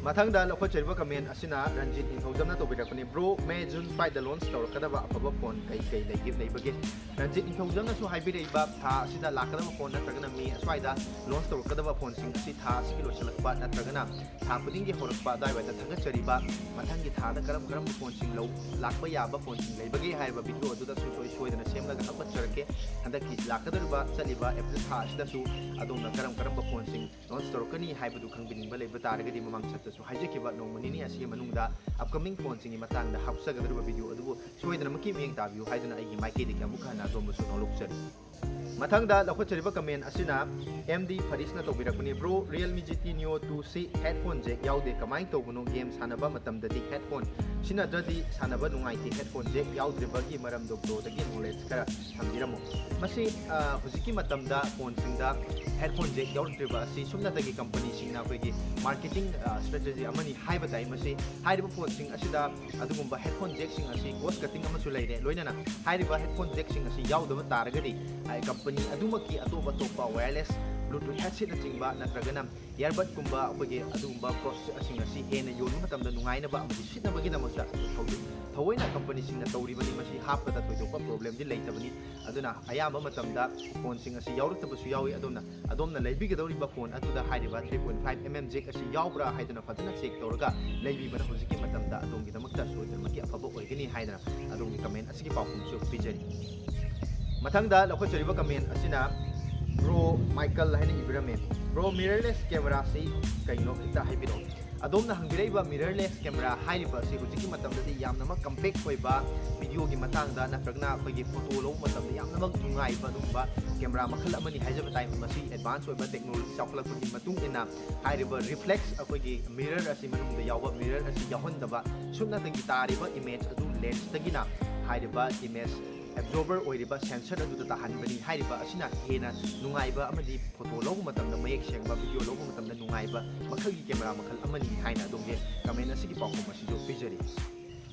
ꯃꯊꯪꯗ ꯂꯧꯈꯠꯆꯔꯤꯕ comment ꯑꯁꯤꯅ ꯔꯟꯖꯤꯠ ꯅꯤꯡꯊꯧꯖꯝꯅ ꯇꯧꯕꯤꯔꯛꯄꯅꯤ꯫ Bro, May June ꯁ꯭ꯋꯥꯏꯗ launch ꯇꯧꯔꯛꯀꯗꯕ ꯑꯐꯕ phone ꯀꯩ ꯀꯩ ꯂꯩꯒꯦ, ꯂꯩꯕꯒꯦ? ꯔꯟꯖꯤꯠ ꯅꯤꯡꯊꯧꯖꯝꯅꯁꯨ ꯍꯥꯏꯕꯤꯔꯛꯏꯕ ꯊꯥ ꯑꯁꯤꯗ ꯂꯥꯛꯀꯗꯕ phone ꯅꯠꯇ꯭ꯔꯒꯅ May ꯑꯁ꯭ꯋꯥꯏꯗ launch ꯇꯧꯔꯛꯀꯗꯕ phoneꯁꯤꯡ ꯑꯁꯤ ꯊꯥ ꯑꯁꯤꯒꯤ ꯂꯣꯏꯁꯤꯜꯂꯛꯄ ꯅꯠꯇ꯭ꯔꯒꯅ ꯊꯥ ꯈꯨꯗꯤꯡꯒꯤ ꯍꯧꯔꯛꯄ ꯑꯗꯨꯋꯥꯏꯗ ꯊꯥꯒꯠꯆꯔꯤꯕ ꯃꯊꯪꯒꯤ ꯊꯥꯗ ꯀꯔꯝ ꯀꯔꯝꯕ phoneꯁꯤꯡ ꯂꯧ-, ꯂꯥꯛꯄ ꯌꯥꯕ phoneꯁꯤꯡ ꯂꯩꯕꯒꯦ ꯍꯥꯏꯔꯤꯕ video ꯑꯗꯨꯗ ꯁꯨꯡꯁꯣꯏ ꯁꯣꯏꯗꯅ ꯁꯦꯝꯂꯒ ꯍꯥꯞꯀꯠꯆꯔꯛꯀꯦ꯫ ꯍꯟꯗꯛꯀꯤ ꯂꯥꯛꯀꯗꯧꯔꯤꯕ ꯆꯠꯂꯤꯕ April ꯊꯥ ꯑꯁꯤꯗꯁꯨ ꯑꯗꯣꯝꯅ ꯀꯔꯝ ꯀꯔꯝꯕ phoneꯁꯤꯡ launch ꯇꯧꯔꯛꯀꯅꯤ ꯍꯥꯏꯕꯗꯨ ꯈꯪꯕꯤꯅꯤꯡꯕ ꯂꯩꯕ ꯇꯥꯔꯒꯗꯤ ꯃꯃꯥꯡ ꯆꯠꯇꯁꯨ ꯍꯥꯏꯖꯈꯤꯕ ꯅꯣꯡꯃ ꯅꯤꯅꯤ ꯑꯁꯤꯒꯤ ꯃꯅꯨꯡꯗ upcoming phoneꯁꯤꯡꯒꯤ ꯃꯇꯥꯡꯗ ꯍꯥꯞꯆꯒꯗꯧꯔꯤꯕ video ꯑꯗꯨꯕꯨ ꯁꯣꯏꯗꯅꯃꯛꯀꯤ ꯃꯤꯠꯌꯦꯡ ꯇꯥꯕꯤꯌꯨ ꯍꯥꯏꯗꯨꯅ ꯑꯩꯒꯤ ꯃꯥꯏꯀꯩꯗꯒꯤ ꯑꯃꯨꯛ ꯍꯟꯅ ꯑꯗꯣꯝꯕꯨꯁꯨ ꯅꯣꯂꯨꯛꯆꯔꯤ꯫ ꯃꯊꯪꯗ ꯂꯧꯈꯠꯆꯔꯤꯕ comment ꯑꯁꯤꯅ M D ꯐꯔꯤꯁꯅ ꯇꯧꯕꯤꯔꯛꯄꯅꯤ꯫ Bro, Realme G T Neo two ꯁꯤ headphone jack ꯌꯥꯎꯗꯦ, ꯀꯃꯥꯏꯅ ꯇꯧꯕꯅꯣ? Game ꯁꯥꯟꯅꯕ ꯃꯇꯝꯗꯗꯤ headphone ꯁꯤꯖꯤꯟꯅꯗ꯭ꯔꯗꯤ ꯁꯥꯟꯅꯕ ꯅꯨꯡꯉꯥꯏꯇꯦ, headphone jack ꯌꯥꯎꯗ꯭ꯔꯤꯕꯒꯤ ꯃꯔꯝꯗꯣ broꯗꯒꯤ knowledge ꯈꯔ ꯊꯝꯕꯤꯔꯝꯃꯨ꯫ ꯃꯁꯤ, ꯑ, ꯍꯧꯖꯤꯛꯀꯤ ꯃꯇꯝꯗ phoneꯁꯤꯡꯗ headphone jack ꯌꯥꯎꯔꯛꯇ꯭ꯔꯤꯕ ꯑꯁꯤ ꯁꯨꯞꯅꯇꯒꯤ companyꯁꯤꯡꯅ ꯑꯩꯈꯣꯏꯒꯤ marketing, ꯑ, strategy ꯑꯃꯅꯤ ꯍꯥꯏꯕ ꯇꯥꯏ꯫ ꯃꯁꯤ ꯍꯥꯏꯔꯤꯕ phoneꯁꯤꯡ ꯑꯁꯤꯗ ꯑꯗꯨꯒꯨꯝꯕ headphone jackꯁꯤꯡ ꯑꯁꯤ cost cutting ꯑꯃꯁꯨ ꯂꯩꯔꯦ꯫ ꯂꯣꯏꯅꯅ ꯍꯥꯏꯔꯤꯕ headphone jackꯁꯤꯡ ꯑꯁꯤ ꯌꯥꯎꯗꯕ ꯇꯥꯔꯒꯗꯤ, ꯑ, company ꯑꯗꯨꯃꯛꯀꯤ ꯑꯇꯣꯞ ꯑꯇꯣꯞꯄ wireless Bluetooth headsetꯅꯆꯤꯡꯕ ꯅꯠꯇ꯭ꯔꯒꯅ earbudꯀꯨꯝꯕ ꯑꯩꯈꯣꯏꯒꯤ ꯑꯗꯨꯒꯨꯝꯕ productꯁꯤꯡ ꯑꯁꯤ ꯍꯦꯟꯅ ꯌꯣꯟꯕ ꯃꯇꯝꯗ ꯅꯨꯡꯉꯥꯏꯅꯕ ꯑꯃꯗꯤ ꯁꯤꯠꯅꯕꯒꯤꯗꯃꯛꯇ ꯊꯧ-, ꯊꯑꯣꯏꯅ companyꯁꯤꯡꯅ ꯇꯧꯔꯤꯕꯅꯤ꯫ ꯃꯁꯤ ꯍꯥꯞꯄꯗ ꯊꯣꯏꯗꯣꯛꯄ problemꯗꯤ ꯂꯩꯇꯕꯅꯤ꯫ ꯑꯗꯨꯅ ꯑꯌꯥꯝꯕ ꯃꯇꯝꯗ phoneꯁꯤꯡ ꯑꯁꯤ ꯌꯥꯎꯔꯛꯇꯕꯁꯨ ꯌꯥꯎꯏ꯫ ꯑꯗꯣꯝꯅ, ꯑꯗꯣꯝꯅ ꯂꯩꯕꯤꯒꯗꯧꯔꯤꯕ phone ꯑꯗꯨꯗ ꯍꯥꯏꯔꯤꯕ three point five mm jack ꯑꯁꯤ ꯌꯥꯎꯕ꯭ꯔꯥ ꯍꯥꯏꯗꯨꯅ ꯐꯖꯅ check ꯇꯧꯔꯒ ꯂꯩꯕꯤꯕꯅ ꯍꯧꯖꯤꯛꯀꯤ ꯃꯇꯝꯗ ꯑꯗꯣꯝꯒꯤꯗꯃꯛꯇ ꯁꯣꯏꯗꯅꯃꯛꯀꯤ ꯑꯐꯕ ꯑꯣꯏꯒꯅꯤ ꯍꯥꯏꯗꯅ ꯑꯗꯣꯝꯒꯤ comment ꯑꯁꯤꯒꯤ ꯄꯥꯎꯈꯨꯝꯁꯨ ꯄꯤꯖꯔꯤ꯫ ꯃꯊꯪꯗ ꯂꯧꯈꯠꯆꯔꯤꯕ comment ꯑꯁꯤꯅ Bro Michael ꯍꯥꯏꯅ ꯏꯕꯤꯔꯝꯃꯦ꯫ Bro, mirrorless cameraꯁꯤ ꯀꯩꯅꯣ ꯈꯤꯇ ꯍꯥꯏꯕꯤꯔꯛꯑꯣ꯫ ꯑꯗꯣꯝꯅ ꯍꯪꯕꯤꯔꯛꯏꯕ mirrorless camera ꯍꯥꯏꯔꯤꯕ ꯑꯁꯤ ꯍꯧꯖꯤꯛꯀꯤ ꯃꯇꯝꯗꯗꯤ ꯌꯥꯝꯅꯃꯛ compact ꯑꯣꯏꯕ, videoꯒꯤ ꯃꯇꯥꯡꯗ ꯅꯠꯇ꯭ꯔꯒꯅ ꯑꯩꯈꯣꯏꯒꯤ photo ꯂꯧꯕ ꯃꯇꯝꯗ ꯌꯥꯝꯅꯃꯛ ꯅꯨꯡꯉꯥꯏꯕ ꯑꯗꯨꯒꯨꯝꯕ camera ꯃꯈꯜ ꯑꯃꯅꯤ ꯍꯥꯏꯖꯕ ꯇꯥꯏ꯫ ꯃꯁꯤ advance ꯑꯣꯏꯕ technology ꯆꯥꯎꯈꯠꯂꯛꯄꯒꯤ ꯃꯇꯨꯡ ꯏꯟꯅ ꯍꯥꯏꯔꯤꯕ reflex, ꯑꯩꯈꯣꯏꯒꯤ mirror ꯑꯁꯤ ꯃꯅꯨꯡꯗ ꯌꯥꯎꯕ mirror ꯑꯁꯤ ꯌꯥꯎꯍꯟꯗꯕ, ꯁꯨꯞꯅꯇꯒꯤ ꯇꯥꯔꯤꯕ image ꯑꯗꯨ lensꯇꯒꯤꯅ ꯍꯥꯏꯔꯤꯕ image absorber ꯑꯣꯏꯔꯤꯕ sensor ꯑꯗꯨꯗ ꯇꯥꯍꯟꯕꯅꯤ꯫ ꯍꯥꯏꯔꯤꯕ ꯑꯁꯤꯅ ꯍꯦꯟꯅ ꯅꯨꯡꯉꯥꯏꯕ ꯑꯃꯗꯤ photo ꯂꯧꯕ ꯃꯇꯝꯗ, ꯃꯌꯦꯛ ꯁꯦꯡꯕ video ꯂꯧꯕ ꯃꯇꯝꯗ ꯅꯨꯡꯉꯥꯏꯕ ꯃꯈꯜꯒꯤ camera ꯃꯈꯜ ꯑꯃꯅꯤ ꯍꯥꯏꯅ ꯑꯗꯣꯝꯒꯤ comment ꯑꯁꯤꯒꯤ ꯄꯥꯎꯈꯨꯝ ꯑꯁꯤꯁꯨ ꯄꯤꯖꯔꯤ꯫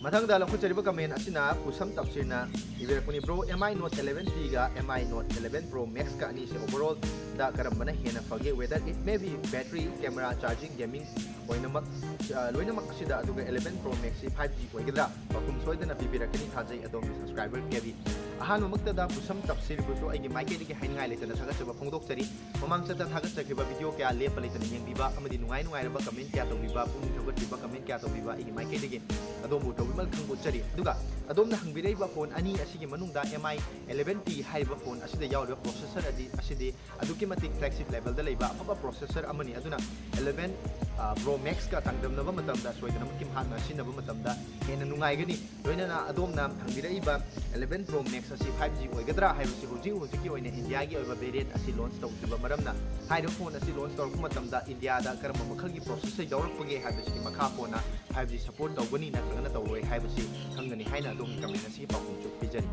ꯃꯊꯪꯗ ꯂꯧꯈꯠꯆꯔꯤꯕ comment ꯑꯁꯤꯅ ꯄꯨꯁꯝ ꯇꯞꯁꯤꯔꯅ ꯏꯕꯤꯔꯛꯄꯅꯤ꯫ Bro, M I Note eleven T ꯒ M I Note eleven Pro Max ꯀ ꯑꯅꯤꯁꯦ overall ꯗ ꯀꯔꯝꯕꯅ ꯍꯦꯟꯅ ꯐꯒꯦ? Whether it may be battery, camera, charging, gaming, ꯂꯣꯏꯅꯃꯛ, ꯑ, ꯂꯣꯏꯅꯃꯛ ꯑꯁꯤꯗ꯫ ꯑꯗꯨꯒ eleven Pro Max ꯁꯤ five G ꯑꯣꯏꯒꯗ꯭ꯔꯥ? ꯄꯥꯎꯈꯨꯝ ꯁꯣꯏꯗꯅ ꯄꯤꯕꯤꯔꯛꯀꯅꯤ ꯊꯥꯖꯩ ꯑꯗꯣꯝꯒꯤ subscriber ꯀꯦꯕꯤ꯫ ꯑꯍꯥꯟꯕꯃꯛꯇꯗ ꯄꯨꯁꯝ ꯇꯞꯁꯤꯔꯕꯨꯁꯨ ꯑꯩꯒꯤ ꯃꯥꯏꯀꯩꯗꯒꯤ ꯍꯥꯏꯅꯤꯡꯉꯥꯏ ꯂꯩꯇꯅ ꯊꯥꯒꯠꯆꯕ ꯐꯣꯡꯗꯣꯛꯆꯔꯤ꯫ ꯃꯃꯥꯡ ꯆꯠꯇ ꯊꯥꯒꯠꯆꯈꯤꯕ video ꯀꯌꯥ ꯂꯦꯞꯄ ꯂꯩꯇꯅ ꯌꯦꯡꯕꯤꯕ ꯑꯃꯗꯤ ꯅꯨꯡꯉꯥꯏ ꯅꯨꯡꯉꯥꯏꯔꯕ comment ꯀꯌꯥ ꯇꯧꯕꯤꯕ, ꯄꯨꯛꯅꯤꯡ ꯊꯧꯒꯠꯄꯤꯕ comment ꯀꯌꯥ ꯇꯧꯕꯤꯕ ꯑꯩꯒꯤ ꯃꯥꯏꯀꯩꯗꯒꯤ ꯑꯗꯣꯝꯕꯨ ꯇꯧꯕꯤꯃꯜ ꯈꯪꯕ ꯎꯠꯆꯔꯤ꯫ ꯑꯗꯨꯒ ꯑꯗꯣꯝꯅ ꯍꯪꯕꯤꯔꯛꯏꯕ phone ꯑꯅꯤ ꯑꯁꯤꯒꯤ ꯃꯅꯨꯡꯗ M I eleven T ꯍꯥꯏꯔꯤꯕ phone ꯑꯁꯤꯗ ꯌꯥꯎꯔꯤꯕ processor ꯑꯗꯤ, ꯑꯁꯤꯗꯤ ꯑꯗꯨꯛꯀꯤ ꯃꯇꯤꯛ flagship levelꯗ ꯂꯩꯕ ꯑꯐꯕ processor ꯑꯃꯅꯤ꯫ ꯑꯗꯨꯅ eleven, ꯑ, Pro Maxꯀ ꯆꯥꯡꯗꯝꯅꯕ ꯃꯇꯝꯗ ꯁꯣꯏꯗꯅꯃꯛꯀꯤ ꯃꯍꯥꯛꯅ ꯁꯤꯖꯤꯟꯅꯕ ꯃꯇꯝꯗ ꯍꯦꯟꯅ ꯅꯨꯡꯉꯥꯏꯒꯅꯤ꯫ ꯂꯣꯏꯅꯅ ꯑꯗꯣꯝꯅ ꯍꯪꯕꯤꯔꯛꯏꯕ eleven Pro Max ꯑꯁꯤ five G ꯑꯣꯏꯒꯗ꯭ꯔꯥ ꯍꯥꯏꯕꯁꯤ ꯍꯧꯖꯤꯛ ꯍꯧꯖꯤꯛꯀꯤ ꯑꯣꯏꯅ Indiaꯒꯤ ꯑꯣꯏꯕ variant ꯑꯁꯤ launch ꯇꯧꯗ꯭ꯔꯤꯕ ꯃꯔꯝꯅ ꯍꯥꯏꯔꯤꯕ phone ꯑꯁꯤ launch ꯇꯧꯔꯛꯄ ꯃꯇꯝꯗ Indiaꯗ ꯀꯔꯝꯕ ꯃꯈꯜꯒꯤ processor ꯌꯥꯎꯔꯛꯄꯒꯦ ꯍꯥꯏꯕꯁꯤꯒꯤ ꯃꯈꯥ ꯄꯣꯟꯅ five G support ꯇꯧꯒꯅꯤ ꯅꯠꯇ꯭ꯔꯒꯅ ꯇꯧꯔꯣꯏ ꯍꯥꯏꯕꯁꯤ ꯈꯪꯒꯅꯤ ꯍꯥꯏꯅ ꯑꯗꯣꯝꯒꯤ comment ꯑꯁꯤꯒꯤ ꯄꯥꯎꯈꯨꯝꯁꯨ ꯄꯤꯖꯔꯤ꯫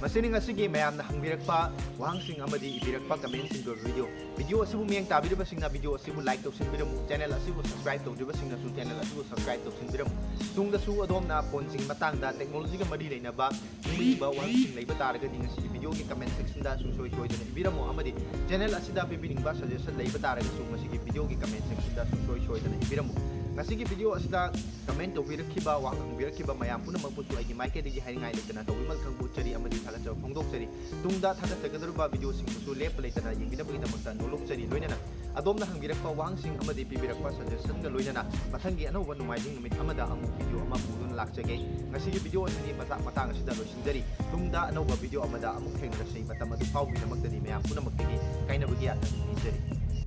ꯃꯁꯤꯅꯤ ꯉꯁꯤꯒꯤ ꯃꯌꯥꯝꯅ ꯍꯪꯕꯤꯔꯛꯄ ꯋꯥꯍꯪꯁꯤꯡ ꯑꯃꯗꯤ ꯏꯕꯤꯔꯛꯄ commentꯁꯤꯡꯗꯨ video꯫ Video ꯑꯁꯤꯕꯨ ꯃꯤꯠꯌꯦꯡ ꯇꯥꯕꯤꯔꯤꯕꯁꯤꯡꯅ video ꯑꯁꯤꯕꯨ like ꯇꯧꯁꯤꯟꯕꯤꯔꯝꯃꯨ, channel ꯑꯁꯤꯕꯨ subscribe ꯇꯧꯗ꯭ꯔꯤꯕꯁꯤꯡꯅꯁꯨ channel ꯑꯁꯤꯕꯨ subscribe ꯇꯧꯁꯤꯟꯕꯤꯔꯝꯃꯨ꯫ ꯇꯨꯡꯗꯁꯨ ꯑꯗꯣꯝꯅ phoneꯁꯤꯡꯒꯤ ꯃꯇꯥꯡꯗ, technologyꯒ ꯃꯔꯤ ꯂꯩꯅꯕ ꯈꯪꯅꯤꯡꯕ ꯋꯥꯍꯪꯁꯤꯡ ꯂꯩꯕ ꯇꯥꯔꯒꯗꯤ ꯉꯁꯤꯒꯤ videoꯒꯤ comment sectionꯗ ꯁꯨꯡꯁꯣꯏ ꯁꯣꯏꯗꯅ ꯏꯕꯤꯔꯝꯃꯨ, ꯑꯃꯗꯤ channel ꯑꯁꯤꯗ ꯄꯤꯕꯤꯅꯤꯡꯕ suggestion ꯂꯩꯕ ꯇꯥꯔꯒꯁꯨ ꯉꯁꯤꯒꯤ videoꯒꯤ comment sectionꯗ ꯁꯨꯡꯁꯣꯏ ꯁꯣꯏꯗꯅ ꯏꯕꯤꯔꯝꯃꯨ꯫ ꯉꯁꯤꯒꯤ video ꯑꯁꯤꯗ comment ꯇꯧꯕꯤꯔꯛꯈꯤꯕ, ꯋꯥꯍꯪ ꯍꯪꯕꯤꯔꯛꯈꯤꯕ ꯃꯌꯥꯝ ꯄꯨꯝꯅꯃꯛꯄꯨꯁꯨ ꯑꯩꯒꯤ ꯃꯥꯏꯀꯩꯗꯒꯤ ꯍꯥꯏꯅꯤꯡꯉꯥꯏ ꯂꯩꯇꯅ ꯇꯧꯕꯤꯃꯜ ꯈꯪꯕ ꯎꯠꯆꯔꯤ ꯑꯃꯗꯤ ꯊꯥꯒꯠꯆꯕ ꯐꯣꯡꯗꯣꯛꯆꯔꯤ꯫ ꯇꯨꯡꯗ ꯊꯥꯒꯠꯆꯒꯗꯧꯔꯤꯕ videoꯁꯤꯡꯗꯨꯁꯨ ꯂꯦꯞꯄ ꯂꯩꯇꯅ ꯌꯦꯡꯕꯤꯅꯕꯒꯤꯗꯃꯛꯇ ꯅꯣꯂꯨꯛꯆꯔꯤ꯫ ꯂꯣꯏꯅꯅ ꯑꯗꯣꯝꯅ ꯍꯪꯕꯤꯔꯛꯄ ꯋꯥꯍꯪꯁꯤꯡ ꯑꯃꯗꯤ ꯄꯤꯕꯤꯔꯛꯄ suggestionꯒ ꯂꯣꯏꯅꯅ ꯃꯊꯪꯒꯤ ꯑꯅꯧꯕ ꯅꯣꯡꯃꯥꯏꯖꯤꯡ ꯅꯨꯃꯤꯠ ꯑꯃꯗ ꯑꯃꯨꯛ video ꯑꯃ ꯄꯨꯗꯨꯅ ꯂꯥꯛꯆꯒꯦ꯫ ꯉꯁꯤꯒꯤ video ꯑꯁꯤꯒꯤ ꯃꯇꯥꯡ, ꯃꯇꯥꯡ ꯑꯁꯤꯗ ꯂꯣꯏꯁꯤꯟꯖꯔꯤ꯫ ꯇꯨꯡꯗ ꯑꯅꯧꯕ video ꯑꯃꯗ ꯑꯃꯨꯛ ꯊꯦꯡꯅꯔꯁꯤ꯫ ꯃꯇꯝ ꯑꯗꯨ ꯐꯥꯎꯕꯒꯤꯗꯃꯛꯇꯗꯤ ꯃꯌꯥꯝ ꯄꯨꯝꯅꯃꯛꯇꯒꯤ ꯀꯥꯏꯅꯕꯒꯤ ꯌꯥꯊꯪ ꯅꯤꯖꯔꯤ꯫